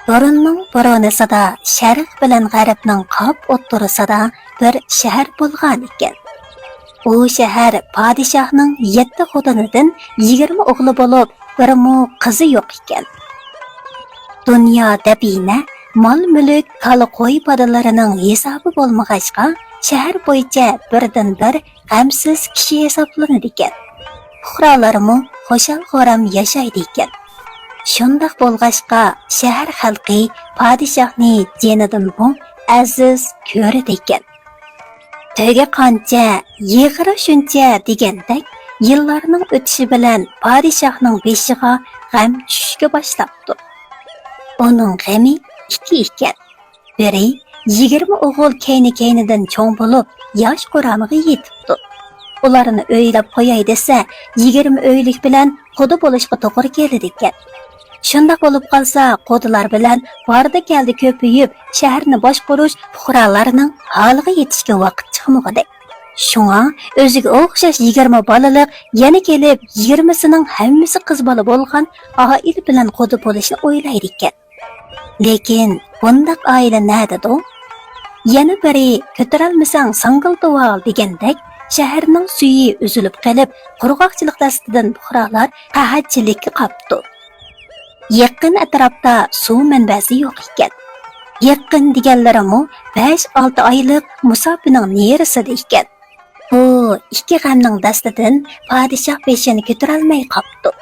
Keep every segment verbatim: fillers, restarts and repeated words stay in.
بۇرۇننىڭ بۇرۇنىسىدا شەرق بىلەن غەربنىڭ قاپ ئوتتۇرىسىدا بىر شەھەر بولغان ئىكەن. ئۇ شەھەر پادىشاھنىڭ يەتتە خوتۇنىدىن يىگىرمە ئوغلى بولۇپ، بىرمۇ قىزى يوق ئىكەن. دۇنيا دەپىنە، مال-مۈلۈك، كالا-قوي پادىلىرىنىڭ ھېسابى بولمىغاچقا، شەھەر بويىچە بىردىنبىر غەمسىز كىشى ھېسابلىنىدىكەن. پۇقرالارمۇ خۇشال-خۇرام ياشايدىكەن. شۇنداق بولغاچقا، شەھەر خەلقى پادىشاھنى جېنىدىنمۇ ئەزىز كۆرىدىكەن. «تۆگە قانچە، يىغىرى شۇنچە» دېگەندەك، يىللارنىڭ ئۆتۈشى بىلەن پادىشاھنىڭ بېشىغا غەم چۈشۈشكە باشلاپتۇ. ئۇنىڭ غېمى ئىككى ئىكەن. بىرى، يىگىرمە ئوغۇل كەينى-كەينىدىن چوڭ بولۇپ، ياش قۇرامىغا يېتىپتۇ. ئۇلارنى ئۆيلەپ قوياي دېسە، يىگىرمە ئۆيلۈك بىلەن قۇدا بولۇشقا توغرا كېلىدىكەن. شۇنداق بولۇپ قالسا، قۇدىلار بىلەن باردى-كەلدى كۆپىيىپ، شەھەرنى باشقۇرۇش پۇقرالارنىڭ ھالىغا يېتىشكە ۋاقىت چىقمىغۇدەك. شۇڭا ئۆزىگە ئوخشاش يىگىرمە بالىلىق يەنە كېلىپ، يىگىرمىسىنىڭ ھەممىسى قىز بالا بولغان ئائىلە بىلەن قۇدا بولۇشنى ئويلايدىكەن. لېكىن بۇنداق ئائىلە نەدىدۇ؟ يەنە بىرى، «كۆتۈرەلمىسەڭ ساڭگىلىتىۋال» دېگەندەك، شەھەرنىڭ سۈيى ئۈزۈلۈپ قېلىپ، قۇرغاقچىلىق دەستىدىن پۇقرالار قەھەتچىلىككە قاپتۇ. يېقىن ئەتراپتا سۇ مەنبەسى يوق ئىكەن. يېقىن دېگەنلىرىمۇ بەش-ئالتە ئايلىق مۇساپىنىڭ نېرىسىدا ئىكەن. بۇ ئىككى غەمنىڭ دەستىدىن پادىشاھ بېشىنى كۆتۈرەلمەي قاپتۇ.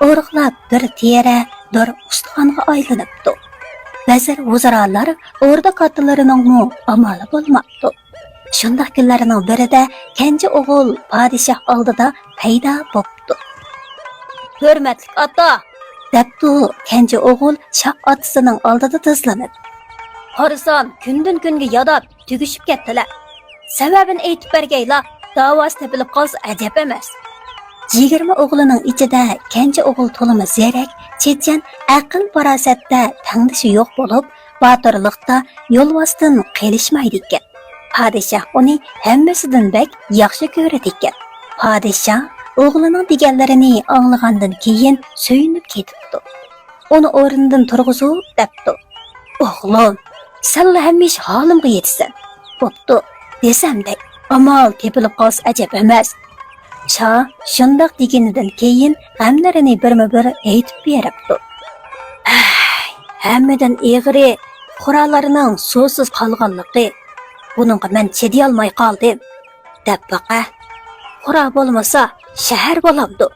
ئورۇقلاپ بىر تېرە، بىر ئۇستىخانغا ئايلىنىپتۇ. ۋەزىر-ۋۇزرالار، ئوردا كاتتىلىرىنىڭمۇ ئامالى بولماپتۇ. شۇنداق كۈنلەرنىڭ بىرىدە كەنجى ئوغۇل پادىشاھ ئالدىدا پەيدا بوپتۇ. «ھۆرمەتلىك ئاتا!» دەپتۇ كەنجى ئوغۇل شاھ ئاتىسىنىڭ ئالدىدا تىزلىنىپ. «قارىسام، كۈندىن-كۈنگە ياداپ، تۈگىشىپ كەتتىلە. سەۋەبىنى ئېيتىپ بەرگەيلا، داۋاسى تېپىلىپ قالسا ئەجەب ئەمەس.» يىگىرمە ئوغلىنىڭ ئىچىدە كەنجى ئوغۇل تولىمۇ زېرەك، چېچەن، ئەقىل-پاراسەتتە تەڭدىشى يوق بولۇپ، باتۇرلۇقتا يولۋاستىن قېلىشمايدىكەن. پادىشاھ ئۇنى ھەممىسىدىن بەك ياخشى كۆرىدىكەن. پادىشاھ ئوغلىنىڭ دېگەنلىرىنى ئاڭلىغاندىن كېيىن سۆيۈنۈپ كېتىپتۇ. ئۇنى ئورنىدىن تۇرغۇزۇپ دەپتۇ: «ئوغلۇم، سەنلا ھەممە ئىش ھالىمغا يېتىسەن. بوپتۇ، دېسەمدەك، ئامال تېپىلىپ قالسا ئەجەب ئەمەس.» شاھ شۇنداق دېگىنىدىن كېيىن غەملىرىنى بىرمۇ بىر ئېيتىپ بېرىپتۇ. «ھەي، ھەممىدىن ئېغىرى پۇقرالارنىڭ سۇسىز قالغانلىقى. بۇنىڭغا مەن چىدىيالماي قالدىم.» دەپ باقە، پۇقرا بولمىسا، شەھەر بولامدۇ؟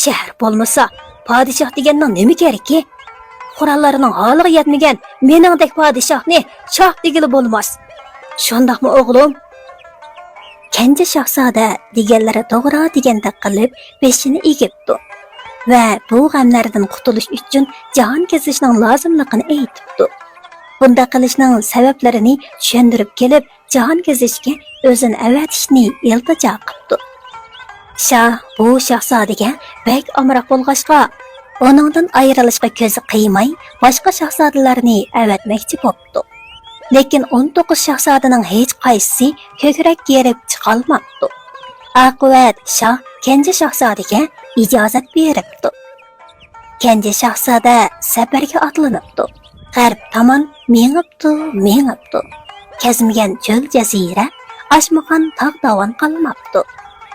شەھەر بولمىسا، پادىشاھ دېگەننىڭ نېمە كېرىكى؟ پۇقرالارنىڭ ھالىغا يەتمىگەن مېنىڭدەك پادىشاھنى شاھ دېگىلى بولماس. شۇنداقمۇ، ئوغلۇم؟ كەنجى شاھزادە دېگەنلىرى توغرا دېگەندەك قىلىپ، بېشىنى ئېگىپتۇ ۋە بۇ غەملەردىن قۇتۇلۇش ئۈچۈن جاھان كېزىشنىڭ لازىملىقىنى ئېيتىپتۇ. بۇنداق قىلىشنىڭ سەۋەبلىرىنى چۈشەندۈرۈپ كېلىپ، جاھان كېزىشكە ئۆزىنى ئەۋەتىشنى ئىلتىجا قىپتۇ. شاھ بۇ شاھزادىگە بەك ئامراق بولغاچقا، ئۇنىڭدىن ئايرىلىشقا كۆزى قىيماي، باشقا شاھزادىلەرنى ئەۋەتمەكچى بوپتۇ. لېكىن ئون توققۇز شاھزادىنىڭ ھېچقايسىسى كۆكرەك كېرىپ چىقالماپتۇ. ئاقىۋەت شاھ كەنجى شاھزادىگە ئىجازەت بېرىپتۇ. كەنجى شاھزادە سەپەرگە ئاتلىنىپتۇ. غەرب تامان مېڭىپتۇ، مېڭىپتۇ. كەزمىگەن چۆل جەزىرە، ئاشمىغان تاغ داۋان قالماپتۇ.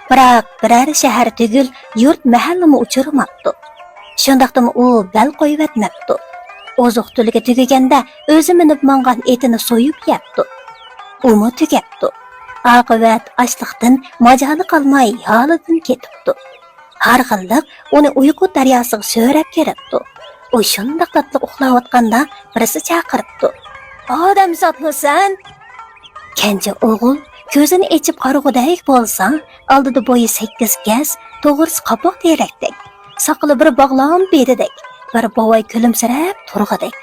بىراق، بىرەر شەھەر تۈگۈل، يۇرت مەھەللىمۇ ئۇچرىماپتۇ. شۇنداقتىمۇ ئۇ بەل قويۇۋەتمەپتۇ. ئوزۇق-تۈلۈكى تۈگىگەندە، ئۆزى مىنىپ ماڭغان ئېتىنى سويۇپ يەپتۇ. ئۇمۇ تۈگەپتۇ. ئاقىۋەت ئاچلىقتىن ماجالى قالماي ھالىدىن كېتىپتۇ. ھارغىنلىق ئۇنى ئۇيقۇ دەرياسىغا سۆرەپ كىرىپتۇ. ئۇ شۇنداق تاتلىق ئۇخلاۋاتقاندا بىرسى چاقىرىپتۇ. ئادەمزاتمۇ سەن؟ كەنجى ئوغۇل كۆزىنى ئېچىپ قارىغۇدەك بولسا، ئالدىدا بويى سەككىز گەز، توغرىسى قاپاق تېرەكتەك، ساقىلى بىر باغلام بېدىدەك، بىر بوۋاي كۈلۈمسىرەپ تۇرغۇدەك.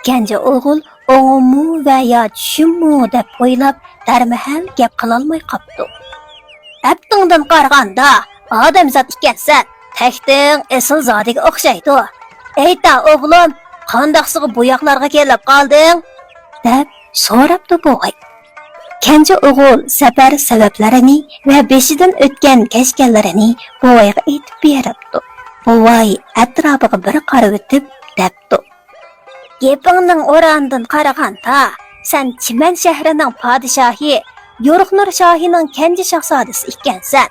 كەنجى ئوغۇل ئوڭۇممۇ ۋە يا چۈشۈممۇ دەپ ئويلاپ، دەرمەھەل گەپ قىلالماي قاپتۇ. ئەپتىڭدىن قارىغاندا ئادەمزات ئىكەنسەن، تەكتىڭ ئېسىل زادىگە ئوخشايدۇ. ئېيتا ئوغلۇم، قانداقسىغا بۇ ياقلارغا كېلىپ قالدىڭ؟ دەپ سوراپتۇ بوۋاي. كەنجى ئوغۇل سەپەر سەۋەبلىرىنى ۋە بېشىدىن ئۆتكەن كەچكەنلىرىنى بوۋايغا ئېيتىپ بېرىپتۇ. بوۋاي ئەتراپىغا بىر قارىۋېتىپ دەپتۇ. گېپىڭنىڭ ئورنىدىن قارىغاندا، سەن چىمەن شەھىرىنىڭ پادىشاھى يورۇقنۇر شاھىنىڭ كەنجى شاھزادىسى ئىكەنسەن.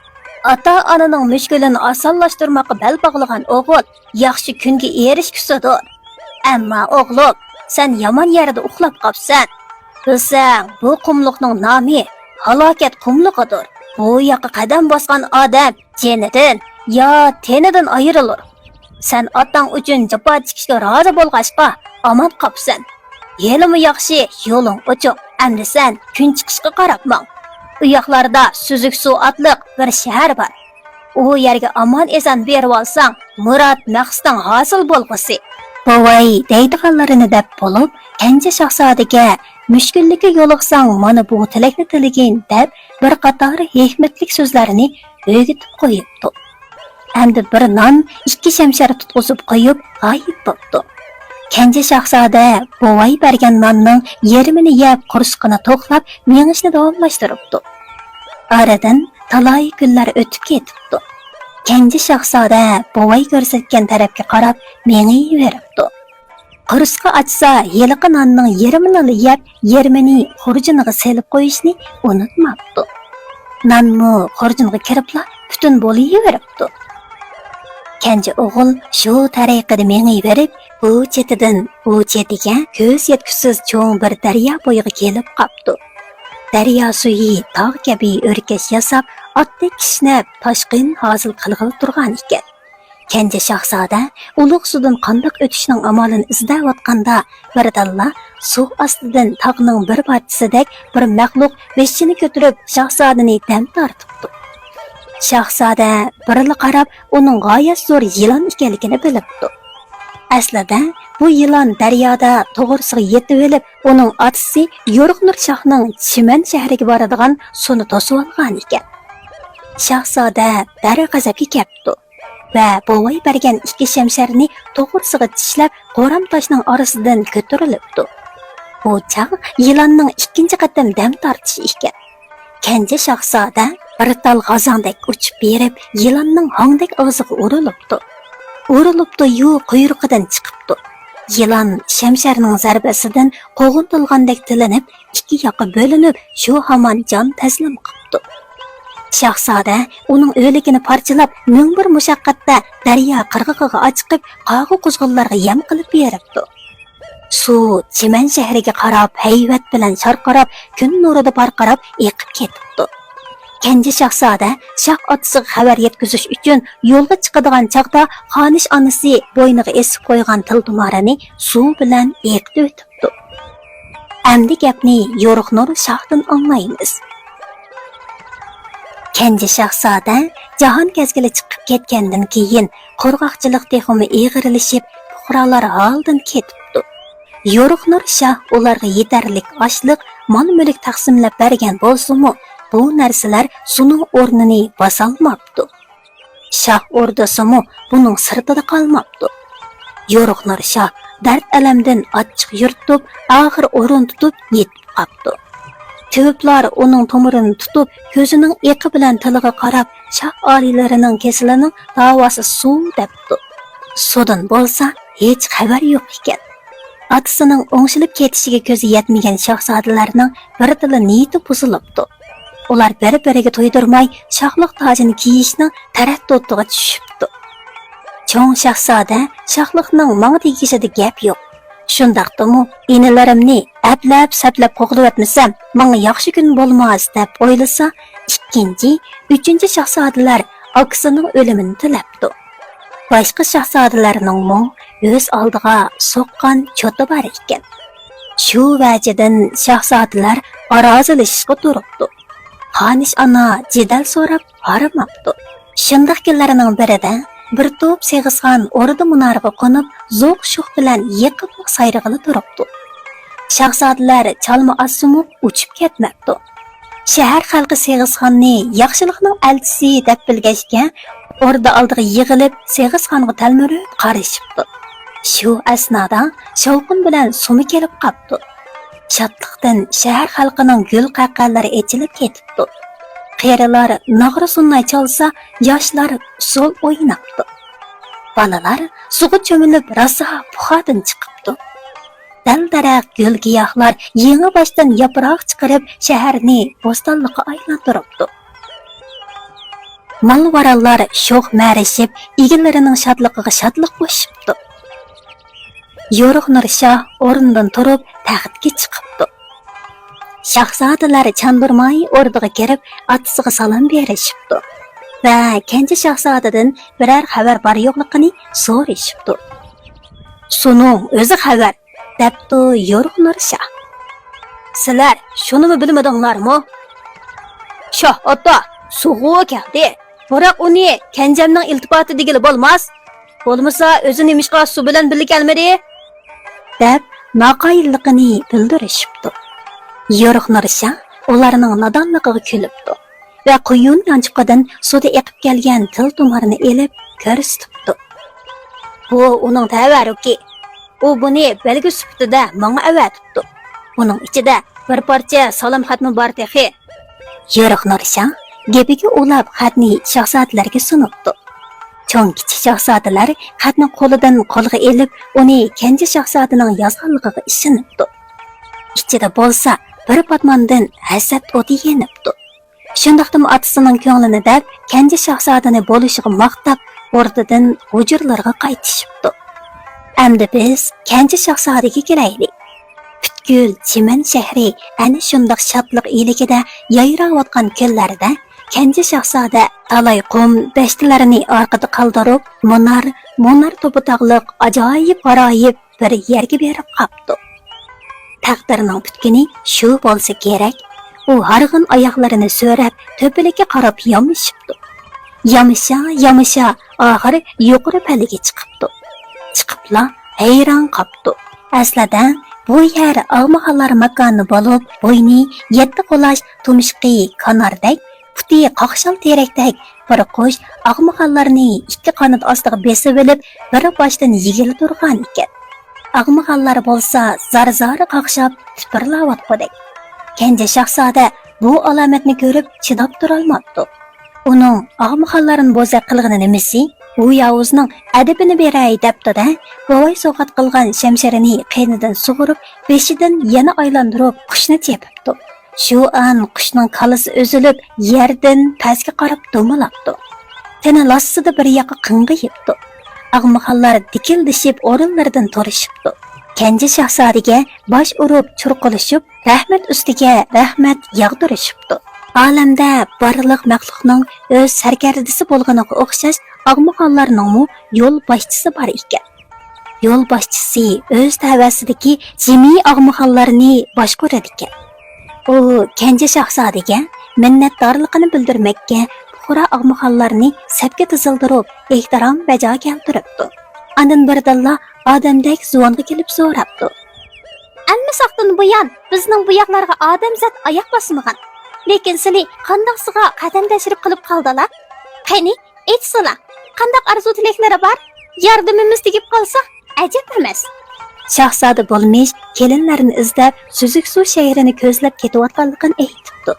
ئاتا-ئانىنىڭ مۈشكۈلىنى ئاسانلاشتۇرماققا بەل باغلىغان ئوغۇل ياخشى كۈنگە ئېرىشكۈسىدۇر. ئەمما ئوغلۇم، سەن يامان يەردە ئۇخلاپ قاپسەن. بىلسەڭ، بۇ قۇملۇقنىڭ نامى ھالاكەت قۇملۇقىدۇر. بۇ ياققا قەدەم باسقان ئادەم جېنىدىن يا تېنىدىن ئايرىلۇر. سەن ئاتاڭ ئۈچۈن جاپا چېكىشكە رازى بولغاچقا، ئامان قاپسەن. ھېلىمۇ ياخشى، يولۇڭ ئوچۇق. ئەمدى سەن كۈن چىقىشقا قاراپ ماڭ. ئۇ ياقلاردا سۈزۈك سۇ ئاتلىق بىر شەھەر بار. ئۇ يەرگە ئامان-ئېسەن بېرىۋالساڭ، مۇراد مەقسىتىڭ ھاسىل بولغۇسى. بوۋاي دەيدىغانلىرىنى دەپ بولۇپ، كەنجى شاھزادىگە مۈشكۈللۈككە يولۇقساڭ، مانا بۇ تىلەكنى تىلىگىن دەپ، بىر قاتار ھېكمەتلىك سۆزلەرنى ئۆگىتىپ قويۇپتۇ. ئەمدى بىر نان، ئىككى شەمشەر تۇتقۇزۇپ قويۇپ، غايىب بوپتۇ. كەنجى شاھزادە بوۋاي بەرگەن ناننىڭ يېرىمىنى يەپ، قورسىقىنى توقلاپ، مېڭىشنى داۋاملاشتۇرۇپتۇ. ئارىدىن تالاي كۈنلەر ئۆتۈپ كېتىپتۇ. كەنجى شاھزادە بوۋاي كۆرسەتكەن تەرەپكە قاراپ مېڭىۋېرىپتۇ. قورسىقى ئاچسا، ھېلىقى ناننىڭ يېرىمىنىلا يەپ، يېرىمىنى خۇرجۇنىغا سېلىپ قويۇشنى ئۇنتۇماپتۇ. نانمۇ خۇرجۇنغا كىرىپلا پۈتۈن بولۇۋېرىپتۇ. كەنجى ئوغۇل شۇ تەرىقىدە مېڭىۋېرىپ، بۇ چېتىدىن ئۇ چېتىگە كۆز يەتكۈسىز چوڭ بىر دەريا بويىغا كېلىپ قاپتۇ. دەريا سۈيى تاغ كەبى ئۆركەش ياساپ، ئاتتەك كىشنەپ، تاشقىن ھاسىل قىلغىلى تۇرغان ئىكەن. كەنجى شاھزادە ئۇلۇغ سۇدىن قانداق ئۆتۈشنىڭ ئامالىنى ئىزدەۋاتقاندا، بىردىنلا سۇ ئاستىدىن تاغنىڭ بىر پارچىسىدەك بىر مەخلۇق بېشىنى كۆتۈرۈپ، شاھزادىنى دەم تارتىپتۇ. شاھزادە بىرلا قاراپ، ئۇنىڭ غايەت زور يىلان ئىكەنلىكىنى بىلىپتۇ. ئەسلىدە بۇ يىلان دەريادا توغرىسىغا يېتىۋېلىپ، ئۇنىڭ ئاتىسى يورۇقنۇر شاھنىڭ چىمەن شەھىرىگە بارىدىغان سۇنى توسۇۋالغان ئىكەن. شاھزادە دەرغەزەپكە كەپتۇ ۋە بوۋاي بەرگەن ئىككى شەمشەرنى توغرىسىغا چىشلەپ، قورام تاشنىڭ ئارىسىدىن كۆتۈرۈلۈپتۇ. بۇ چاغ يىلاننىڭ ئىككىنچى قېتىم دەم تارتىشى ئىكەن. كەنجى شاھزادە بىر تال غازاڭدەك ئۇچۇپ بېرىپ، يىلاننىڭ ھاڭدەك ئاغزىغا ئۇرۇلۇپتۇ. ئۇرۇلۇپتۇ-يۇ، قۇيرۇقىدىن چىقىپتۇ. يىلان شەمشەرنىڭ زەربىسىدىن قوغۇن تولغاندەك تىلىنىپ، ئىككى ياققا بۆلۈنۈپ، شۇ ھامان جان تەسلىم قىپتۇ. شاھزادە ئۇنىڭ ئۆلۈكىنى پارچىلاپ، مىڭ بىر مۇشەققەتتە دەريا قىرغىقىغا ئاچىقىپ، قاغا-قۇزغۇنلارغا يەم قىلىپ بېرىپتۇ. سۇ چىمەن شەھىرىگە قاراپ، ھەيۋەت بىلەن شارقىراپ، كۈن نۇرىدا پارقىراپ ئېقىپ كېتىپتۇ. كەنجى شاھزادە شاھ ئاتىسىغا خەۋەر يەتكۈزۈش ئۈچۈن يولغا چىقىدىغان چاغدا، خانىش ئانىسى بوينىغا ئېسىپ قويغان تىل تۇمارىنى سۇ بىلەن ئېقىتىۋېتىپتۇ. ئەمدى گەپنى يورۇق نۇر شاھتىن ئاڭلايمىز. كەنجى شاھزادە جاھان كەزگىلى چىقىپ كەتكەندىن كېيىن، قۇرغاقچىلىق تېخىمۇ ئېغىرلىشىپ، پۇقرالار ھالدىن كېتىپتۇ. يورۇق نۇر شاھ ئۇلارغا يېتەرلىك ئاشلىق، مال-مۈلۈك تەقسىملەپ بەرگەن بولسىمۇ، بۇ نەرسىلەر سۇنىڭ ئورنىنى باسالماپتۇ. شاھ ئوردىسىمۇ بۇنىڭ سىرتىدا قالماپتۇ. يورۇق نۇر شاھ دەرد-ئەلەمدىن ئاچچىق يىرتىپ، ئاخىر ئورۇن تۇتۇپ يېتىپ قاپتۇ. تېۋىپلار ئۇنىڭ تومۇرىنى تۇتۇپ، كۆزىنىڭ ئېقى بىلەن تىلىغا قاراپ، شاھ ئالىيلىرىنىڭ كېسىلىنىڭ داۋاسى سۇ دەپتۇ. سۇدىن بولسا ھېچ خەۋەر يوق ئىكەن. ئاتىسىنىڭ ئوڭشىلىپ كېتىشىگە كۆزى يەتمىگەن شاھزادىلەرنىڭ بىردىنلا نىيىتى بۇزۇلۇپتۇ. ئۇلار بىر-بىرىگە تۇيدۇرماي شاھلىق تاجىنى كىيىشنىڭ تەرەددۇتىغا چۈشۈپتۇ. چوڭ شاھزادە شاھلىقنىڭ ماڭا تېگىشىدە گەپ يوق. شۇنداقتىمۇ ئىنىلىرىمنى ئەپلەپ-سەپلەپ قوغلىۋەتمىسەم، ماڭا ياخشى كۈن بولماس، دەپ ئويلىسا، ئىككىنچى، ئۈچىنچى شاھزادىلەر ئاكىسىنىڭ ئۆلۈمىنى تىلەپتۇ. باشقا شاھزادىلەرنىڭمۇ ئۆز ئالدىغا سوققان چوتى بار ئىكەن. شۇ ۋەجىدىن شاھزادىلەر ئارازىلىشىشقا تۇرۇپتۇ. خانىش ئانا جېدەل سوراپ ھارماپتۇ. شۇنداق كۈنلەرنىڭ بىرىدە بىر توپ سېغىزخان ئوردا مۇنارىغا قونۇپ، زوق-شوخ بىلەن يېقىپلا سايرىغىلى تۇرۇپتۇ. شاھزادىلەر چالما ئاتسىمۇ ئۇچۇپ كەتمەپتۇ. شەھەر خەلقى سېغىزخاننى ياخشىلىقنىڭ ئەلچىسى دەپ بىلگەچكە، ئوردا ئالدىغا يىغىلىپ، سېغىزخانغا تەلمۈرۈپ قارىشىپتۇ. شۇ ئەسنادا شاۋقۇن بىلەن سۇمۇ كېلىپ قاپتۇ. شادلىقتىن شەھەر خەلقىنىڭ گۈل قەقەلىرى ئېچىلىپ كېتىپتۇ. قېرىلار ناغرا سۇناي چالسا، ياشلار ئۇسسۇل ئويناپتۇ. بالىلار سۇغا چۆمۈلۈپ، راسا پۇخادىن چىقىپتۇ. دەل-دەرەخ، گۈل-گىياھلار يېڭى باشتىن ياپراق چىقىرىپ، شەھەرنى بوستانلىققا ئايلاندۇرۇپتۇ. مال-ۋارانلار شوخ-مەرىشىپ، ئىگىلىرىنىڭ شادلىقىغا شادلىق قوشۇپتۇ. يورۇق نۇر شاھ ئورنىدىن تۇرۇپ، تەختكە چىقىپتۇ. شاھزادىلەر چاندۇرماي ئوردىغا كىرىپ، ئاتىسىغا سالام بېرىشىپتۇ ۋە كەنجى شاھزادىدىن بىرەر خەۋەر بار-يوقلۇقىنى سورىشىپتۇ. «سۇنىڭ ئۆزى خەۋەر» دەپتۇ يورۇق نۇر شاھ. «سىلەر شۇنىمۇ بىلمىدىڭلارمۇ؟ شاھ ئاتا، سۇغۇ كەلدى. بىراق ئۇنى كەنجەمنىڭ ئىلتىپاتى دېگىلى بولماس. بولمىسا ئۆزى نېمىشقا سۇ بىلەن بىللە كەلمىدى؟» دەپ ناقايىللىقىنى بىلدۈرۈشۈپتۇ. يورۇق نۇر شاھ ئۇلارنىڭ نادانلىقىغا كۈلۈپتۇ ۋە قۇيۇن يانچۇقىدىن سۇدا ئېقىپ كەلگەن تىل تۇمارنى ئېلىپ كۆرسىتىپتۇ. «بۇ ئۇنىڭ تەۋەررۈكى. ئۇ بۇنى بەلگە سۈپىتىدە ماڭا ئەۋەتىپتۇ. بۇنىڭ ئىچىدە بىر پارچە سالام خەتمۇ بار تېخى.» يورۇق نۇر شاھ گېپىگە ئۇلاپ خەتنى شاھزادىلەرگە سۇنۇپتۇ. چوڭ-كىچىك شاھزادىلەر خەتنى قولىدىن قولغا ئېلىپ، ئۇنى كەنجى شاھزادىنىڭ يازغانلىقىغا ئىشىنىپتۇ. ئىچىدە بولسا بىر پاتماندىن ھەسەت ئوتى يېنىپتۇ. شۇنداقتىمۇ ئاتىسىنىڭ كۆڭلىنى دەپ، كەنجى شاھزادىنى بولۇشىغا ماختاپ، ئوردىدىن ھۇجرىلىرىغا قايتىشىپتۇ. ئەمدى بىز كەنجى شاھزادىگە كېلەيلى. پۈتكۈل چىمەن شەھىرى ئەنە شۇنداق شادلىق ئىلكىدە يايراۋاتقان كۈنلەردە، كەنجى شاھزادە تالاي قۇم دەشتىلەرنى ئارقىدا قالدۇرۇپ، مۇنار، مۇنار توپا تاغلىق ئاجايىپ غارايىپ بىر يەرگە بېرىپ قاپتۇ. تەقدىرنىڭ پۈتكۈنى شۇ بولسا كېرەك، ئۇ ھارغىن ئاياغلىرىنى سۆرەپ، تۆپىلىككە قاراپ يامىشىپتۇ. يامىشا، يامىشا، ئاخىرى يۇقىرى پەللىگە چىقىپتۇ. چىقىپلا ھەيران قاپتۇ. ئەسلىدە بۇ يەر ئاغمىخانلار ماكانى بولۇپ، بوينى يەتتە قۇلاچ، تۇمشۇقى كاناردەك، پۇتى قاقشال تېرەكتەك بىر قۇش ئاغمىخانلارنى ئىككى قانىتى ئاستىغا بېسىۋېلىپ، بىر باشتىن يېگىلى تۇرغان ئىكەن. ئاغمىخانلار بولسا زار-زار قاقشاپ تىپىرلاۋاتقۇدەك. كەنجى شاھزادە بۇ ئالامەتنى كۆرۈپ چىداپ تۇرالماپتۇ. ئۇنىڭ ئاغمىخانلارنى بوزەك قىلغىنى نېمىسى؟ بۇ ياۋۇزنىڭ ئەدىپىنى بېرەي دەپتۇ-دە، بوۋاي سوۋغات قىلغان شەمشىرىنى قېنىدىن سۇغۇرۇپ، بېشىدىن يەنە ئايلاندۇرۇپ قۇشنى چېپىپتۇ. شۇ ئان قۇشنىڭ كاللىسى ئۈزۈلۈپ، يەردىن پەسكە قاراپ دومىلاپتۇ. تېنى لاسسىدە بىر ياققا قىڭغىيىپتۇ. ئاغمىخانلار دىكىلدىشىپ ئورۇنلىرىدىن تۇرۇشۇپتۇ. كەنجى شاھزادىگە باش ئۇرۇپ چۇرقىلىشىپ، رەھمەت ئۈستىگە رەھمەت ياغدۇرۇشۇپتۇ. ئالەمدە بارلىق مەخلۇقنىڭ ئۆز سەركەردىسى بولغىنىغا ئوخشاش، ئاغمىخانلارنىڭمۇ يول باشچىسى بار ئىكەن. يول باشچىسى ئۆز تەۋەسىدىكى جىمى ئاغمىخانلارنى باشقۇرىدىكەن. ئۇ كەنجى شاھزادىگە مىننەتدارلىقىنى بىلدۈرمەككە، پۇقرا ئاغمىخانلارنى سەپكە تىزىلدۇرۇپ، ئېھتىرام بەجا كەلتۈرۈپتۇ. ئاندىن بىردىنلا ئادەمدەك زۇۋانغا كېلىپ سوراپتۇ. ئەلمىساقتىن بۇيان بىزنىڭ بۇ ياقلارغا ئادەمزات ئاياق باسمىغان. لېكىن سىلى قانداقسىغا قەدەم تەشرىپ قىلىپ قالدىلا؟ قېنى، ئېيتسىلا، قانداق ئارزۇ-تىلەكلىرى بار؟ ياردىمىمىز تېگىپ قالسا، ئەجەب ئەمەس. شاھزادە بولمىش كېلىنلەرنى ئىزدەپ، سۈزۈكسۇ شەھىرىنى كۆزلەپ كېتىۋاتقانلىقىنى ئېيتىپتۇ.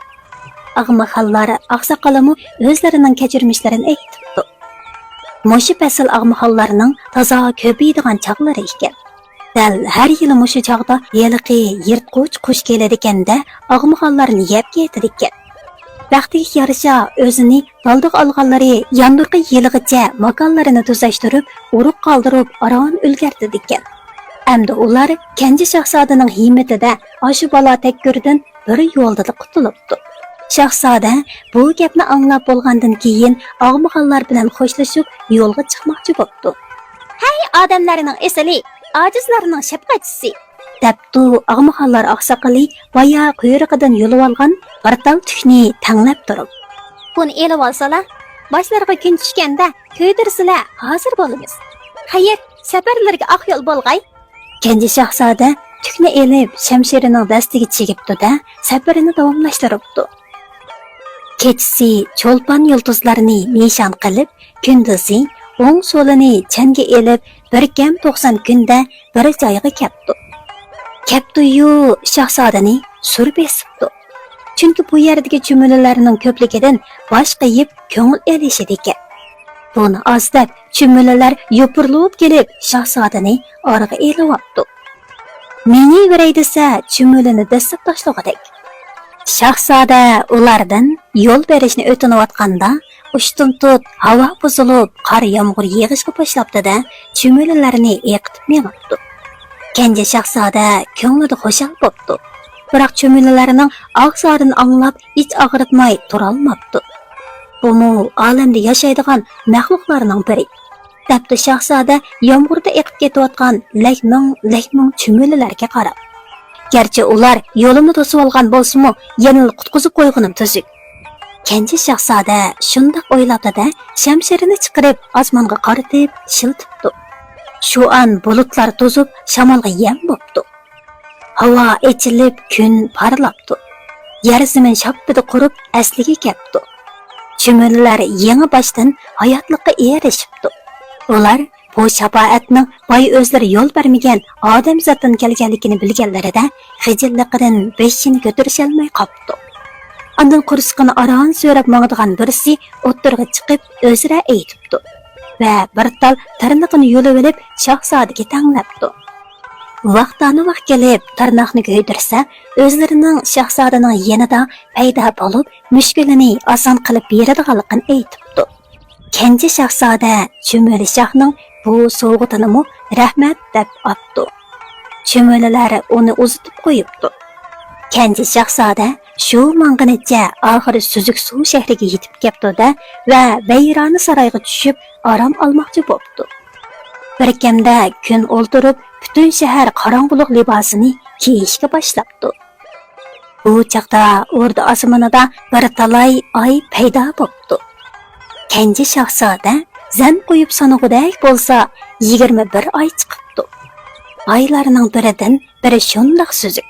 ئاغمىخانلار ئاقساقىلىمۇ ئۆزلىرىنىڭ كەچۈرمىشلىرىنى ئېيتىپتۇ. مۇشۇ پەسىل ئاغمىخانلارنىڭ تازا كۆپىيىدىغان چاغلىرى ئىكەن. دەل ھەر يىلى مۇشۇ چاغدا ھېلىقى يىرتقۇچ قۇش كېلىدىكەن-دە، ئاغمىخانلارنى يەپ كېتىدىكەن. بەختىگە يارىشا، ئۆزىنى دالدىغا ئالغانلىرى ياندۇرقى يىلىغىچە ماكانلىرىنى تۈزەشتۈرۈپ، ئۇرۇق قالدۇرۇپ، ئاران ئۈلگەردىدىكەن. ئەمدى ئۇلار كەنجى شاھزادىنىڭ ھىممىتىدە ئاشۇ بالا تەككۈردىن بىر يولدىلا قۇتۇلۇپتۇ. شاھزادە بۇ گەپنى ئاڭلاپ بولغاندىن كېيىن، ئاغمىخانلار بىلەن خوشلىشىپ، يولغا چىقماقچى بوپتۇ. ھەي، ئادەملەرنىڭ ئېسىلى، ئاجىزلارنىڭ شەپقەتچىسى! دەپتۇ ئاغمىخانلار ئاقساقىلى بايا قۇيرۇقىدىن يۇلۇۋالغان بىر تال تۈكنى تەڭلەپ تۇرۇپ. بۇنى ئېلىۋالسىلا، باشلىرىغا كۈن چۈشكەندە كۆيدۈرسىلە، ھازىر بولىمىز. خەير، سەپەرلىرىگە ئاق يول بولغاي! كەنجى شاھزادە تۈكنى ئېلىپ، شەمشىرىنىڭ دەستىگە چىگىپتۇ-دە، سەپىرىنى داۋاملاشتۇرۇپتۇ. كېچىسى چولپان يۇلتۇزلارنى نىشان قىلىپ، كۈندۈزى ئوڭ سولىنى چەنگە ئېلىپ، بىر كەم توقسان كۈندە بىر جايغا كەپتۇ. كەپتۇ-يۇ، شاھزادىنى سۈر بېسىپتۇ. چۈنكى بۇ يەردىكى چۈمۈلىلەرنىڭ كۆپلۈكىدىن باش قېيىپ كۆڭۈل ئېلىشىدىكەن. بۇنى ئاز دەپ، چۈمۈلىلەر يوپۇرۇلۇپ كېلىپ، شاھزادىنى ئارىغا ئېلىۋاپتۇ. مېڭىۋېرەي دېسە، چۈمۈلىنى دەسسەپ تاشلىغۇدەك. شاھزادە ئۇلاردىن يول بېرىشنى ئۆتۈنۈۋاتقاندا، ئۇشتۇمتۇت ھاۋا بۇزۇلۇپ، قار يامغۇر يېغىشقا باشلاپتۇ-دە، چۈمۈلىلەرنى ئېقىتىپ مېڭىپتۇ. كەنجى شاھزادە كۆڭلىدە خۇشال بوپتۇ. بىراق چۈمۈلىلەرنىڭ ئاھ-زارىنى ئاڭلاپ، ئىچ ئاغرىتماي تۇرالماپتۇ. بۇمۇ ئالەمدە ياشايدىغان مەخلۇقلارنىڭ بىرى، دەپتۇ شاھزادە يامغۇردا ئېقىپ كېتىۋاتقان لەكمىڭ-لەكمىڭ چۈمۈلىلەرگە قاراپ. گەرچە ئۇلار يولۇمنى توسۇۋالغان بولسىمۇ، يەنىلا قۇتقۇزۇپ قويغىنىم تۈزۈك. كەنجى شاھزادە شۇنداق ئويلاپتۇ-دە، شەمشىرىنى چىقىرىپ ئاسمانغا قارىتىپ شىلتىپتۇ. شۇ ئان بۇلۇتلار توزۇپ، شامالغا يەم بوپتۇ. ھاۋا ئېچىلىپ، كۈن پارلاپتۇ. يەر زېمىن شاپپىدە قۇرۇپ، ئەسلىگە كەپتۇ. چۈمۈلىلەر يېڭى باشتىن ھاياتلىققا ئېرىشىپتۇ. ئۇلار بۇ شاپائەتنىڭ بايا ئۆزلىرى يول بەرمىگەن ئادەمزاتتىن كەلگەنلىكىنى بىلگەنلىرىدە، خىجىللىقىدىن بېشىنى كۆتۈرۈشەلمەي قاپتۇ. ئاندىن قورسىقىنى ئاران سۆرەپ ماڭىدىغان بىرسى ئوتتۇرىغا چىقىپ، ئۆزرە ئېيتىپتۇ ۋە بىر تال تىرنىقىنى يۇلۇۋېلىپ، شاھزادىگە تەڭلەپتۇ. ۋاقتانىۋاق كېلىپ، تىرناقنى كۆيدۈرسە، ئۆزلىرىنىڭ شاھزادىنىڭ يېنىدا پەيدا بولۇپ، مۈشكۈلىنى ئاسان قىلىپ بېرىدىغانلىقىنى ئېيتىپتۇ. كەنجى شاھزادە چۈمۈلە شاھنىڭ بۇ سوۋغىتىنىمۇ رەھمەت دەپ ئاپتۇ. چۈمۈلىلەر ئۇنى ئۇزىتىپ قويۇپتۇ. كەنجى شاھزادە شۇ ماڭغىنىچە ئاخىرى سۈزۈك سۇ شەھىرىگە يېتىپ كەپتۇ-دە، ۋە ۋەيرانە سارايغا چۈشۈپ، ئارام ئالماقچى بوپتۇ. بىر كەمدە كۈن ئولتۇرۇپ، پۈتۈن شەھەر قاراڭغۇلۇق لىباسىنى كىيىشكە باشلاپتۇ. بۇ چاغدا ئوردا ئاسمىنىدا بىر تالاي ئاي پەيدا بوپتۇ. كەنجى شاھزادە زەن قويۇپ سانىغۇدەك بولسا، يىگىرمە بىر ئاي چىقىپتۇ. ئايلارنىڭ بىرىدىن بىرى شۇنداق سۈزۈك،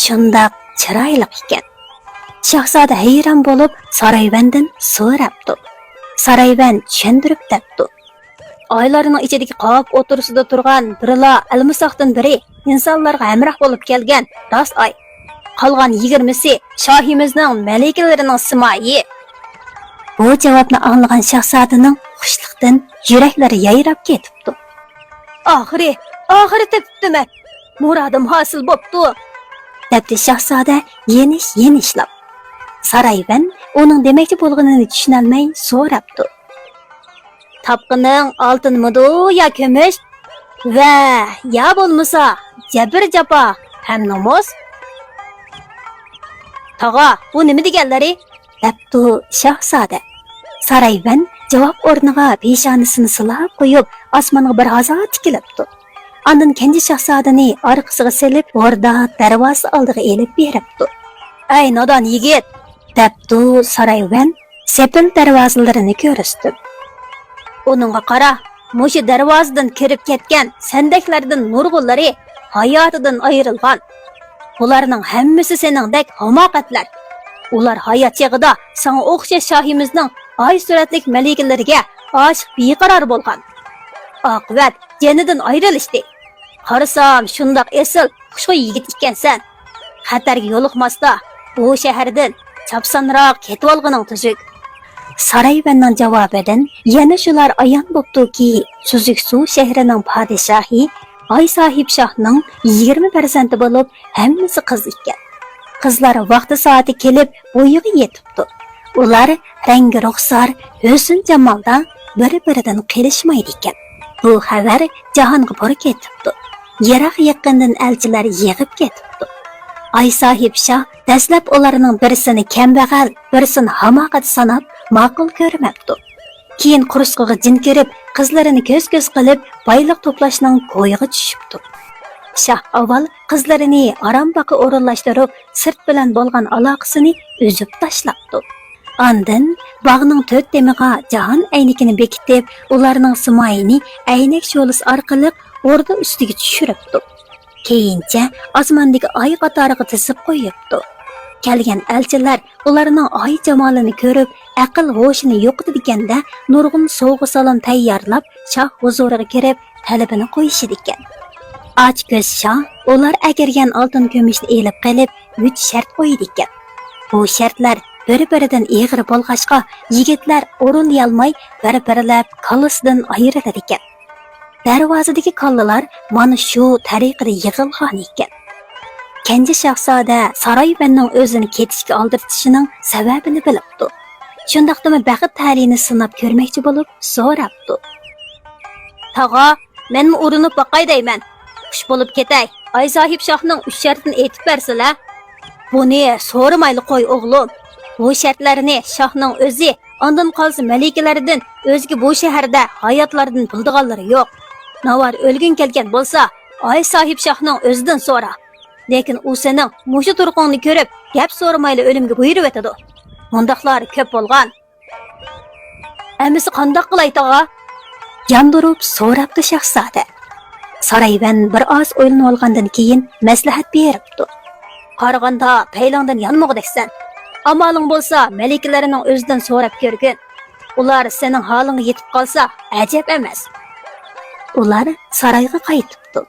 شۇنداق چىرايلىق ئىكەن. شاھزادە ھەيران بولۇپ، سارايۋەندىن سوراپتۇ. سارايۋەن چۈشەندۈرۈپ دەپتۇ. ئايلارنىڭ ئىچىدىكى قاپ ئوتتۇرىسىدا تۇرغان بىرلا ئەلمىساقتىن بىرى ئىنسانلارغا ھەمراھ بولۇپ كەلگەن راست ئاي. قالغان يىگىرمىسى شاھىمىزنىڭ مەلىكىلىرىنىڭ سىمايى. بۇ جاۋابنى ئاڭلىغان شاھزادىنىڭ خۇشلۇقتىن يۈرەكلىرى يايراپ كېتىپتۇ. ئاخىرى، ئاخىرى تېپىپتىمەن. مۇرادىم ھاسىل بوپتۇ، دەپتۇ شاھزادە يېنىش-يېنىشلاپ. سارايۋەن ئۇنىڭ دېمەكچى بولغىنىنى چۈشىنەلمەي سوراپتۇ. تاپقىنىڭ ئالتۇنمىدۇ يا كۈمۈش؟ ۋە يا بولمىسا جەبىر-جاپا ھەم نومۇس؟ تاغا، بۇ نېمە دېگەنلىرى؟ دەپتۇ شاھزادە. سارايۋەن جاۋاب ئورنىغا پېشانىسىنى سىلاپ قويۇپ، ئاسمانغا بىر ھازا تىكىلىپتۇ. ئاندىن كەنجى شاھزادىنى ئارقىسىغا سېلىپ، ھورداپ دەرۋازا ئالدىغا ئېلىپ بېرىپتۇ. ئەي نادان يىگىت! دەپتۇ سارايۋەن سېپىل دەرۋازىلىرىنى كۆرسىتىپ. ئۇنىڭغا قارا، مۇشۇ دەرۋازىدىن كىرىپ كەتكەن سەندەكلەردىن نۇرغۇنلىرى ھاياتىدىن ئايرىلغان. بۇلارنىڭ ھەممىسى سېنىڭدەك ھاماقەتلەر. ئۇلار ھايات چېغىدا ساڭا ئوخشاش شاھىمىزنىڭ ئاي سۈرەتلىك مەلىكىلىرىگە ئاشىق بىقارار بولغان. ئاقىۋەت جېنىدىن ئايرىلىشتى. قارىسام، شۇنداق ئېسىل، خۇشخۇي يىگىت ئىكەنسەن. خەتەرگە يولۇقماستا، بۇ شەھەردىن چاپسانراق كېتىۋالغىنىڭ تۈزۈك. سارايۋەننىڭ جاۋابىدىن يەنە شۇلار ئايان بوپتۇكى، سۈزۈك سۇ شەھىرىنىڭ پادىشاھى ئاي ساھىب شاھنىڭ يىگىرمە پەرزەنتى بولۇپ، ھەممىسى قىز ئىكەن. قىزلار ۋاقتى سائىتى كېلىپ، بويىغا يېتىپتۇ. ئۇلار رەڭگى رۇخسار، ھۆسن-جامالدا بىر-بىرىدىن قېلىشمايدىكەن. بۇ خەۋەر جاھانغا پۇر كېتىپتۇ. يىراق-يېقىندىن ئەلچىلەر يېغىپ كېتىپتۇ. ئاي ساھىب شاھ دەسلەپ ئۇلارنىڭ بىرسىنى كەمبەغەل، بىرسىنى ھاماقەت ساناپ، ماقۇل كۆرمەپتۇ. كېيىن قورسىقىغا جىن كىرىپ، قىزلىرىنى كۆز-كۆز قىلىپ، بايلىق توپلاشنىڭ كويىغا چۈشۈپتۇ. شاھ ئاۋۋال قىزلىرىنى ئارام باغقا ئورۇنلاشتۇرۇپ، سىرت بىلەن بولغان ئالاقىسىنى ئۈزۈپ تاشلاپتۇ. ئاندىن باغنىڭ تۆت تېمىغا جاھان ئەينىكىنى بېكىتىپ، ئۇلارنىڭ سىمايىنى ئەينەك شولىسى ئارقىلىق ئوردا ئۈستىگە چۈشۈرۈپتۇ. كېيىنچە ئاسماندىكى ئاي قاتارىغا تىزىپ قويۇپتۇ. كەلگەن ئەلچىلەر ئۇلارنىڭ ئاي جامالىنى كۆرۈپ، ئەقىل ھوشىنى يوقىتىدىكەندە، نۇرغۇن سوۋغا-سالام تەييارلاپ، شاھ ھۇزۇرىغا كىرىپ، تەلىپىنى قويۇشىدىكەن. ئاچكۆز شاھ ئۇلار ئەكىرگەن ئالتۇن-كۈمۈشنى ئېلىپ قېلىپ، ئۈچ شەرت قويىدىكەن. بۇ شەرتلەر بىر-بىرىدىن ئېغىر بولغاچقا، يىگىتلەر ئورۇنلىيالماي، بىر-بىرلەپ كاللىسىدىن ئايرىلىدىكەن. دەرۋازىدىكى كاللىلار مانا شۇ تەرىقىدە يىغىلغان ئىكەن. كەنجى شاھزادە سارايبەننىڭ ئۆزىنى كېتىشكە ئالدىرىتىشىنىڭ سەۋەبىنى بىلىپتۇ. شۇنداقتىمۇ بەخت تەلىيىنى سىناپ كۆرمەكچى بولۇپ سوراپتۇ. تاغا، مەنمۇ ئۇرۇنۇپ باقاي دەيمەن. خۇش بولۇپ كېتەي. ئاي ساھىب شاھنىڭ ئۈچ شەرتىنى ئېيتىپ بەرسىلە. بۇنى سورىمايلا قوي، ئوغلۇم. بۇ شەرتلەرنى شاھنىڭ ئۆزى، ئاندىن قالسا مەلىكىلەردىن ئۆزگە بۇ شەھەردە ھاياتلاردىن بىلىدىغانلىرى يوق. ناۋار ئۆلگۈڭ كەلگەن بولسا، ئاي ساھىب شاھنىڭ ئۆزىدىن سورا. لېكىن ئۇ سېنىڭ مۇشۇ تۇرقۇڭنى كۆرۈپ، گەپ سورىمايلا ئۆلۈمگە بۇيرۇۋېتىدۇ. مۇنداقلار كۆپ بولغان. ئەمىسە قانداق قىلاي، تاغا؟ ياندۇرۇپ سوراپتۇ شاھزادە. سارايۋەن بىر ئاز ئويلىنىۋالغاندىن كېيىن مەسلىھەت بېرىپتۇ. قارىغاندا پەيلىڭدىن يانمىغۇدەكسەن. ئامالىڭ بولسا مەلىكىلەرنىڭ ئۆزىدىن سوراپ كۆرگىن. ئۇلار سېنىڭ ھالىڭغا يېتىپ قالسا ئەجەب ئەمەس. ئۇلار سارايغا قايتىپتۇ.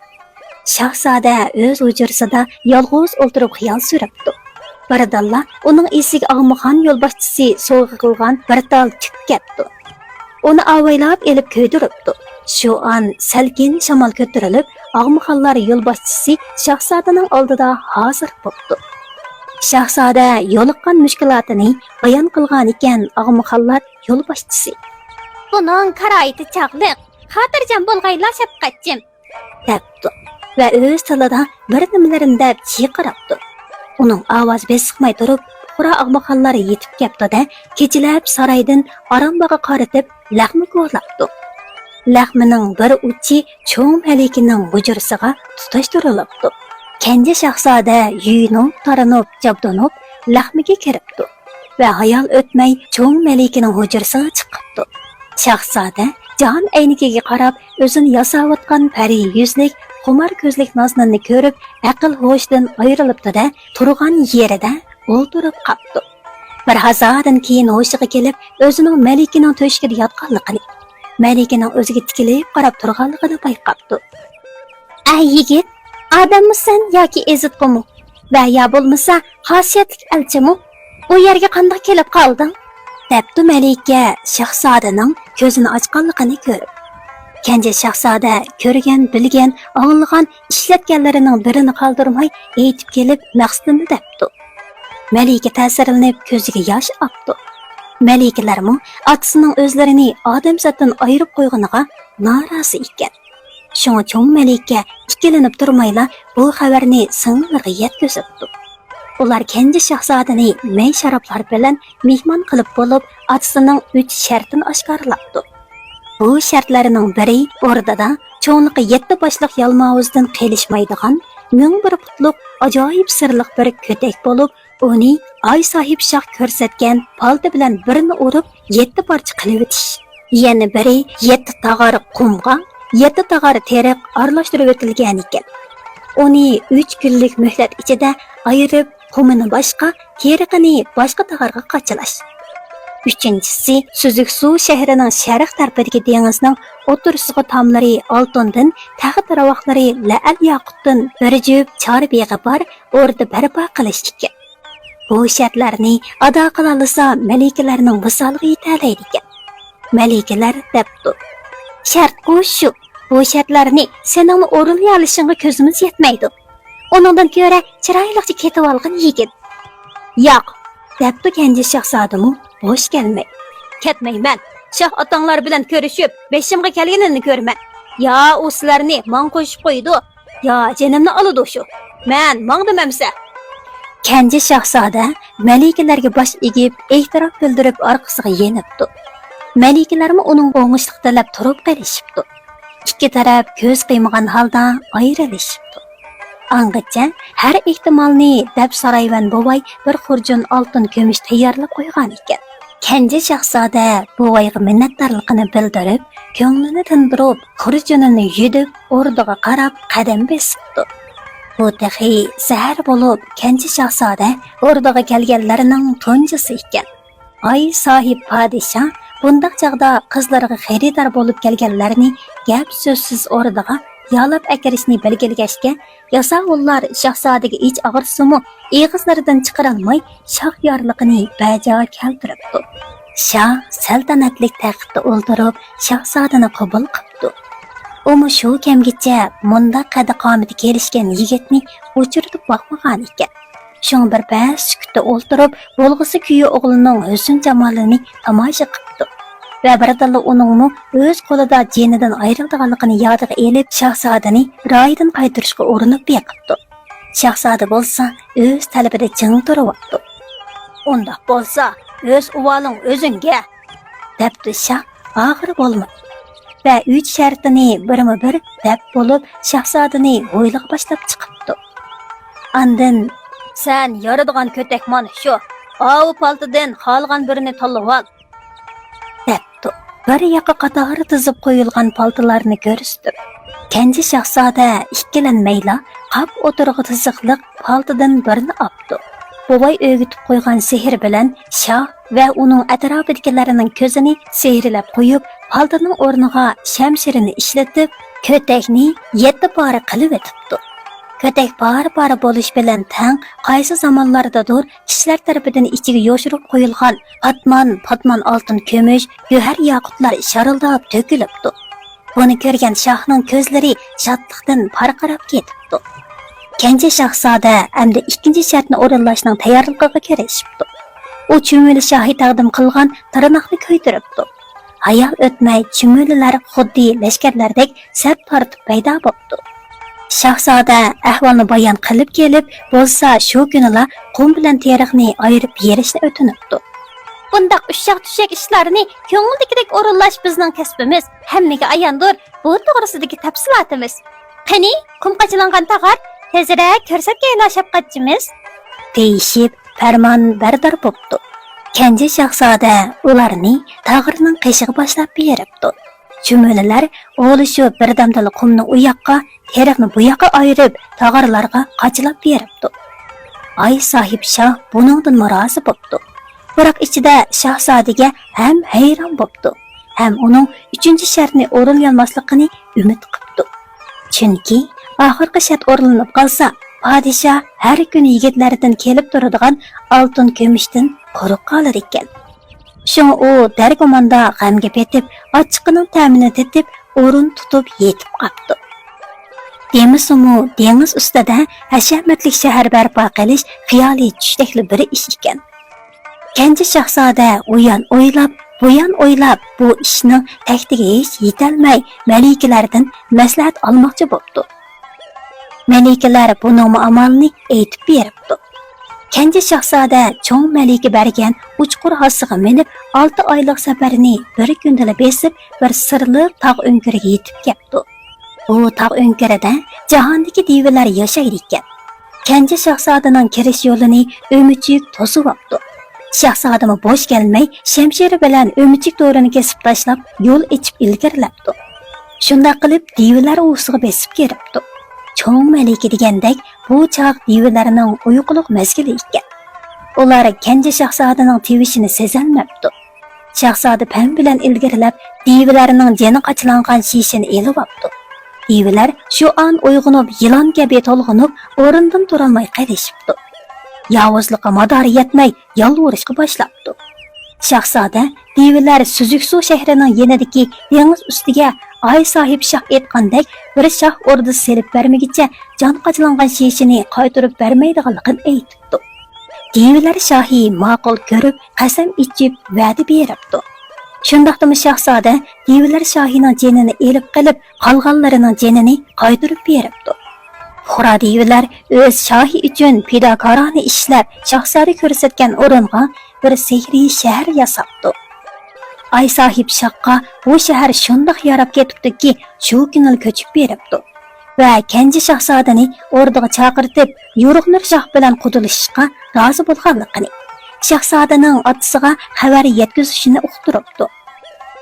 شاھزادە ئۆز ھۇجرىسىدا يالغۇز ئولتۇرۇپ خىيال سۈرۈپتۇ. بىردىنلا ئۇنىڭ ئېسىگە ئاغمىخان يولباشچىسى سوۋغا قىلغان بىر تال تۈك كەپتۇ. ئۇنى ئاۋايلاپ ئېلىپ كۆيدۈرۈپتۇ. شۇ ئان سەلكىن شامال كۆتۈرۈلۈپ، ئاغمىخانلار يولباشچىسى شاھزادىنىڭ ئالدىدا ھازىر بوپتۇ. شاھزادە يولۇققان مۈشكۈلاتىنى بايان قىلغانىكەن ئاغمىخانلار يولباشچىسى. بۇنىڭ كارايىتى چاغلىق، خاتىرجەم بولغايلا شەپقەتچىم. دەپتۇ ۋە ئۆز تىلىدا بىر نېمىلىرىنى دەپ چىرقىراپتۇ. ئۇنىڭ ئاۋازى بېسىقماي تۇرۇپ، پۇقرا ئاغمىخانلار يېتىپ كەپتۇ-دە، كېچىلەپ سارايدىن ئارامباغا قارىتىپ لەخمە كولاپتۇ. لەخمىنىڭ بىر ئۇچى چوڭ مەلىكىنىڭ ھۇجرىسىغا تۇتاشتۇرۇلۇپتۇ. كەنجى شاھزادە يۇيۇنۇپ، تارىنىپ، جابدۇنۇپ لەخمىگە كىرىپتۇ. ۋە ھايال ئۆتمەي چوڭ مەلىكىنىڭ ھۇجرىسىغا چىقىپتۇ. شاھزادە جان ئەينىكىگە قاراپ ئۆزىنى ياساۋاتقان پەرى يۈزلۈك، خۇمار كۆزلۈك نازنىننى كۆرۈپ ئەقىل ھوشىدىن ئايرىلىپتۇ-دە، تۇرغان يېرىدە ئولتۇرۇپ قاپتۇ. بىر ھازادىن كېيىن ھوشىغا كېلىپ ئۆزىنىڭ مەلىكىنىڭ تۆشۈكىدە ياتقانلىقىنى، مەلىكىنىڭ ئۆزىگە تىكىلىپ قاراپ تۇرغانلىقىنى بايقاپتۇ. ئەي يىگىت، ئادەممۇسەن ياكى ئېزىتقۇمۇ؟ ۋە يا بولمىسا خاسىيەتلىك ئەلچىمۇ؟ ئۇ يەرگە قانداق كېلىپ قالدىڭ؟ دەپتۇ مەلىكە شاھزادىنىڭ كۆزىنى ئاچقانلىقىنى كۆرۈپ. كەنجى شاھزادە كۆرگەن، بىلگەن، ئاڭلىغان، ئىشلەتكەنلىرىنىڭ بىرىنى قالدۇرماي ئېيتىپ كېلىپ مەقسىتىنى دەپتۇ. مەلىكە تەسىرلىنىپ كۆزىگە ياش ئاپتۇ. مەلىكىلەرمۇ ئاتىسىنىڭ ئۆزلىرىنى ئادەمزاتتىن ئايرىپ قويغىنىغا نارازى ئىكەن. شۇڭا چوڭ مەلىكە ئىككىلىنىپ تۇرمايلا بۇ خەۋەرنى سىڭلىغا يەتكۈزۈپتۇ. ئۇلار كەنجى شاھزادىنى مەي شارابلار بىلەن مېھمان قىلىپ بولۇپ، ئاتىسىنىڭ ئۈچ شەرتىنى ئاشكارىلاپتۇ. بۇ شەرتلەرنىڭ بىرى ئوردىدا چوڭلۇقى يەتتە باشلىق يالماۋۇزدىن قېلىشمايدىغان مىڭ بىر پۇتلۇق ئاجايىپ سىرلىق بىر كۆتەك بولۇپ، ئۇنى ئاي ساھىب شاھ كۆرسەتكەن پالتا بىلەن بىرنى ئۇرۇپ، يەتتە پارچە قىلىۋېتىش. يەنە بىرى يەتتە تاغار قۇمغا يەتتە تاغار تېرىق ئارىلاشتۇرۇۋېتىلگەنىكەن. ئۇنى ئۈچ كۈنلۈك مۆھلەت ئىچىدە ئايرىپ، قۇمىنى باشقا، تېرىقىنى باشقا تاغارغا قاچىلاش. ئۈچىنچىسى، سۈزۈك سۇ شەھىرىنىڭ شەرق تەرىپىدىكى دېڭىزنىڭ ئوتتۇرىسىغا تاملىرى ئالتۇندىن، تەخت راۋاقلىرى لەئەل ياقۇتتىن بىر جۈپ چارە بېغى بار ئوردا بەرپا قىلىش ئىكەن. بۇ شەرتلەرنى ئادا قىلالىسا، مەلىكىلەرنىڭ ۋىسالىغا يېتەلەيدىكەن. مەلىكىلەر دەپتۇ: «شەرتقۇ شۇ، بۇ شەرتلەرنى سېنىڭمۇ ئورۇنلىيالىشىڭغا كۆزىمىز يەتمەيدۇ. ئۇنىڭدىن كۆرە چىرايلىقچە كېتىۋالغىن، يىگىت.» «ياق!» دەپتۇ كەنجى شاھزادىمۇ بوش كەلمەي. «كەتمەيمەن. شاھ ئاتاڭلار بىلەن كۆرۈشۈپ، بېشىمغا كەلگىنىنى كۆرىمەن. يا ئۇ سىلەرنى ماڭا قوشۇپ قويىدۇ، يا جېنىمنى ئالىدۇ شۇ. مەن ماڭدىم ئەمسە.» كەنجى شاھزادە مەلىكىلەرگە باش ئېگىپ، ئېتىراپ بىلدۈرۈپ ئارقىسىغا يېنىپتۇ. مەلىكىلەرمۇ ئۇنىڭغا ئوڭۇشلۇق تىلەپ تۇرۇپ قېلىشىپتۇ. ئىككى تەرەپ كۆز قىيمىغان ھالدا ئايرىلىشىپتۇ. ئاڭغىچە ھەر ئېھتىمالنى دەپ سارايۋەن بوۋاي بىر خۇرجۇن ئالتۇن كۈمۈش تەييارلاپ قويغان ئىكەن. كەنجى شاھزادە بوۋايغا مىننەتدارلىقىنى بىلدۈرۈپ، كۆڭلىنى تىندۇرۇپ، خۇرجۇنىنى يۈدۈپ، ئوردىغا قاراپ قەدەم بېسىپتۇ. بۇ تېخى سەھەر بولۇپ، كەنجى شاھزادە ئوردىغا كەلگەنلەرنىڭ تۇنجىسى ئىكەن. ئاي ساھىب پادىشاھ بۇنداق چاغدا قىزلىرىغا خېرىدار بولۇپ كەلگەنلەرنى گەپ سۆزسىز ئوردىغا يالاپ ئەكىرىشنى بەلگىلىگەچكە، ياساۋۇللار شاھزادىگە ئىچ ئاغرىسىمۇ، ئېغىزلىرىدىن چىقىرالماي شاھ يارلىقىنى بەجا كەلتۈرۈپتۇ. شاھ سەلتەنەتلىك تەختتە ئولتۇرۇپ، شاھزادىنى قوبۇل قىپتۇ. ئۇمۇ شۇ كەمگىچە مۇنداق قەددى-قامىتى كېلىشكەن يىگىتنى ئۇچرىتىپ باقمىغان ئىكەن. شۇڭا بىر پەس سۈكۈتتە ئولتۇرۇپ، بولغۇسى كۈيە ئوغلىنىڭ ھۆسن-جامالىنى تاماشا قىپتۇ ۋە بىردىنلا ئۇنىڭمۇ ئۆز قولىدا جېنىدىن ئايرىلىدىغانلىقىنى يادىغا ئېلىپ، شاھزادىنى رايىدىن قايتۇرۇشقا ئۇرۇنۇپ بېقىپتۇ. شاھزادە بولسا ئۆز تەلىپىدە چىڭ تۇرۇۋاپتۇ. «ئۇنداق بولسا، ئۆز ئۇۋالىڭ ئۆزۈڭگە!» دەپتۇ شاھ ئاغرى بولماي ۋە ئۈچ شەرتىنى بىرمۇ بىر دەپ بولۇپ، شاھزادىنى ھويلىغا باشلاپ چىقىپتۇ. ئاندىن، «سەن يارىدىغان كۆتەك مانا شۇ، ئاۋۇ پالتىدىن خالىغان بىرىنى تاللىۋال» دەپتۇ، بىر ياققا قاتار تىزىپ قويۇلغان پالتىلارنى كۆرسىتىپ. كەنجى شاھزادە ئىككىلەنمەيلا قاپ ئوتتۇرىغا تىزىقلىق پالتىدىن بىرنى ئاپتۇ. بوۋاي ئۆگىتىپ قويغان سېھرى بىلەن شاھ ۋە ئۇنىڭ ئەتراپىدىكىلەرنىڭ كۆزىنى سېھىرلەپ قويۇپ، پالتىنىڭ ئورنىغا شەمشىرىنى ئىشلىتىپ، كۆتەكنى يەتتە پارە قىلىۋېتىپتۇ. كۆتەك پارە-پارە بولۇش بىلەن تەڭ، قايسى زامانلاردىدۇر كىشىلەر تەرىپىدىن ئىچىگە يوشۇرۇپ قويۇلغان پاتمان-پاتمان ئالتۇن، كۈمۈش، گۆھەر، ياقۇتلار شارىلداپ تۆكۈلۈپتۇ. بۇنى كۆرگەن شاھنىڭ كۆزلىرى شادلىقتىن پارقىراپ كېتىپتۇ. كەنجى شاھزادە ئەمدى ئىككىنچى شەرتنى ئورۇنلاشنىڭ تەييارلىقىغا كىرىشىپتۇ. ئۇ چۈمۈلە شاھى تەقدىم قىلغان تىرناقنى كۆيدۈرۈپتۇ. ھايال ئۆتمەي چۈمۈلىلەر خۇددى لەشكەرلەردەك سەپ تارتىپ پەيدا بوپتۇ. شاھزادە ئەھۋالنى بايان قىلىپ كېلىپ، بولسا شۇ كۈنىلا قۇم بىلەن تېرىقنى ئايرىپ بېرىشنى ئۆتۈنۈپتۇ. «بۇنداق ئۇششاق-چۈششەك ئىشلارنى كۆڭۈلدىكىدەك ئورۇنلاش بىزنىڭ كەسپىمىز، ھەممىگە ئاياندۇر، بۇ توغرىسىدىكى تەپسىلاتىمىز. قېنى، قۇم قاچىلانغان تاغار، تېزرەك كۆرسەتكەيلا، شەپقەتچىمىز!» دېيىشىپ، پەرمان بەردار بوپتۇ. كەنجى شاھزادە ئۇلارنى تاغارنىڭ قېشىغا باشلاپ بېرىپتۇ. چۈمۈلىلەر ئولىشىپ بىردەمدىلا قۇمنى ئۇ ياققا، تېرىقنى بۇ ياققا ئايرىپ، تاغارلارغا قاچىلاپ بېرىپتۇ. ئاي ساھىب شاھ بۇنىڭدىنمۇ رازى بوپتۇ. بىراق ئىچىدە شاھزادىگە ھەم ھەيران بوپتۇ، ھەم ئۇنىڭ ئۈچىنچى شەرتنى ئورۇنلىيالماسلىقىنى ئۈمىد قىپتۇ. چۈنكى ئاخىرقى شەرت ئورۇنلىنىپ قالسا، پادىشاھ ھەر كۈنى يىگىتلەردىن كېلىپ تۇرىدىغان ئالتۇن، كۈمۈشتىن قۇرۇق قالىدىكەن. شۇڭا ئۇ دەرگۇماندا غەمگە پېتىپ، ئاچچىقىنىڭ تەمىنى تېتىپ، ئورۇن تۇتۇپ يېتىپ قاپتۇ. دېمىسىمۇ، دېڭىز ئۈستىدە ھەشەمەتلىك شەھەر بەرپا قىلىش خىيالىي چۈشتەكلا بىر ئىش ئىكەن. كەنجى شاھزادە ئۇيان ئويلاپ، بۇيان ئويلاپ، بۇ ئىشنىڭ تەكتىگە ھېچ يېتەلمەي، مەلىكىلەردىن مەسلىھەت ئالماقچى بوپتۇ. مەلىكىلەر بۇنىڭمۇ ئامالىنى ئېيتىپ بېرىپتۇ. كەنجى شاھزادە چوڭ مەلىكە بەرگەن ئۇچقۇر ھاسىغا مىنىپ، ئالتە ئايلىق سەپەرنى بىر كۈندىلا بېسىپ، بىر سىرلىق تاغ ئۆڭكۈرىگە يېتىپ كەپتۇ. بۇ تاغ ئۆڭكۈرىدە جاھاندىكى دىۋىلەر ياشايدىكەن. كەنجى شاھزادىنىڭ كىرىش يولىنى ئۆمۈچۈك توسۇۋاپتۇ. شاھزادىمۇ بوش كەلمەي، شەمشىرى بىلەن ئۆمۈچۈك تورىنى كېسىپ تاشلاپ، يول ئېچىپ ئىلگىرىلەپتۇ. شۇنداق قىلىپ، دىۋىلەر ئۇۋىسىغا بېسىپ كىرىپتۇ. چوڭ مەلىكە دېگەندەك، بۇ چاغ دىۋىلەرنىڭ ئۇيقۇلۇق مەزگىلى ئىكەن. ئۇلار كەنجى شاھزادىنىڭ تىۋىشىنى سېزەلمەپتۇ. شاھزادە پەم بىلەن ئىلگىرىلەپ، دىۋىلەرنىڭ جېنى قاچىلانغان شېشىنى ئېلىۋاپتۇ. دىۋىلەر شۇ ئان ئويغىنىپ، يىلان كەبى تولغىنىپ، ئورنىدىن تۇرالماي قېلىشىپتۇ. ياۋۇزلۇققا مادارى يەتمەي، يالۋۇرۇشقا باشلاپتۇ. شاھزادە دىۋىلەر سۈزۈكسۇ شەھىرىنىڭ يېنىدىكى دېڭىز ئۈستىگە ئاي ساھىب شاھ ئېيتقاندەك بىر شاھ ئوردىسى سېلىپ بەرمىگىچە، جان قاچىلانغان شېشىنى قايتۇرۇپ بەرمەيدىغانلىقىنى ئېيتىپتۇ. دىۋىلەر شاھى ماقۇل كۆرۈپ، قەسەم ئىچىپ، ۋەدە بېرىپتۇ. شۇنداقتىمۇ شاھزادە دىۋىلەر شاھىنىڭ جېنىنى ئېلىپ قېلىپ، قالغانلىرىنىڭ جېنىنى قايتۇرۇپ بېرىپتۇ. پۇقرا دىۋىلەر ئۆز شاھى ئۈچۈن پىداكارانە ئىشلەپ، شاھزادە كۆرسەتكەن ئورۇنغا بىر سېھرىي شەھەر ياساپتۇ. ئاي ساھىب شاھقا بۇ شەھەر شۇنداق ياراپ كېتىپتۇكى، شۇ كۈنىلا كۆچۈپ بېرىپتۇ ۋە كەنجى شاھزادىنى ئوردىغا چاقىرتىپ، يورۇقنۇر شاھ بىلەن قۇدىلىشىشقا رازى بولغانلىقىنى، شاھزادىنىڭ ئاتىسىغا خەۋەر يەتكۈزۈشىنى ئۇقتۇرۇپتۇ.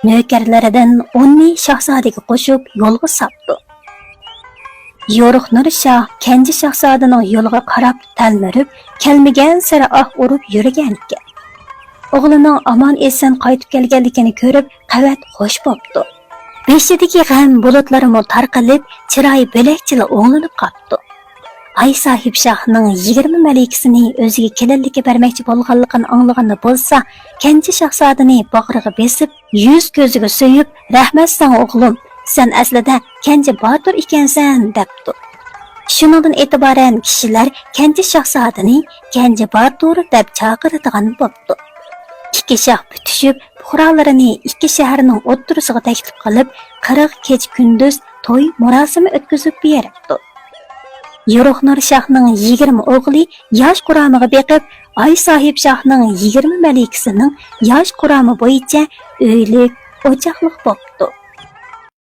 نۆكەرلىرىدىن ئوننى شاھزادىگە قوشۇپ يولغا ساپتۇ. يورۇقنۇر شاھ كەنجى شاھزادىنىڭ يولىغا قاراپ تەلمۈرۈپ، كەلمىگەنسېرى ئاھ ئۇرۇپ يۈرگەنىكەن. ئوغلىنىڭ ئامان-ئېسەن قايتىپ كەلگەنلىكىنى كۆرۈپ، قەۋەت خوش بوپتۇ. بېشىدىكى غەم بۇلۇتلىرىمۇ تارقىلىپ، چىرايى بۆلەكچىلا ئوڭلىنىپ قاپتۇ. ئاي ساھىب شاھنىڭ يىگىرمە مەلىكىسىنى ئۆزىگە كېلىنلىككە بەرمەكچى بولغانلىقىنى ئاڭلىغىنى بولسا، كەنجى شاھزادىنى باغرىغا بېسىپ، يۈز كۆزىگە سۆيۈپ، «رەھمەت ساڭا ئوغلۇم، «سەن ئەسلىدە كەنجى باتۇر ئىكەنسەن» دەپتۇ. شۇنىڭدىن ئېتىبارەن كىشىلەر كەنجى شاھزادىنى كەنجى باتۇر دەپ چاقىرىدىغان بوپتۇ. ئىككى شاھ پۈتۈشۈپ، پۇقرالىرىنى ئىككى شەھەرنىڭ ئوتتۇرىسىغا تەكلىپ قىلىپ، قىرىق كېچە-كۈندۈز توي مۇراسىمى ئۆتكۈزۈپ بېرىپتۇ. يورۇقنۇر شاھنىڭ يىگىرمە ئوغلى ياش قۇرامىغا بېقىپ، ئاي ساھىب شاھنىڭ يىگىرمە مەلىكىسىنىڭ ياش قۇرامى بويىچە ئۆيلۈك، ئوچاقلىق بوپتۇ.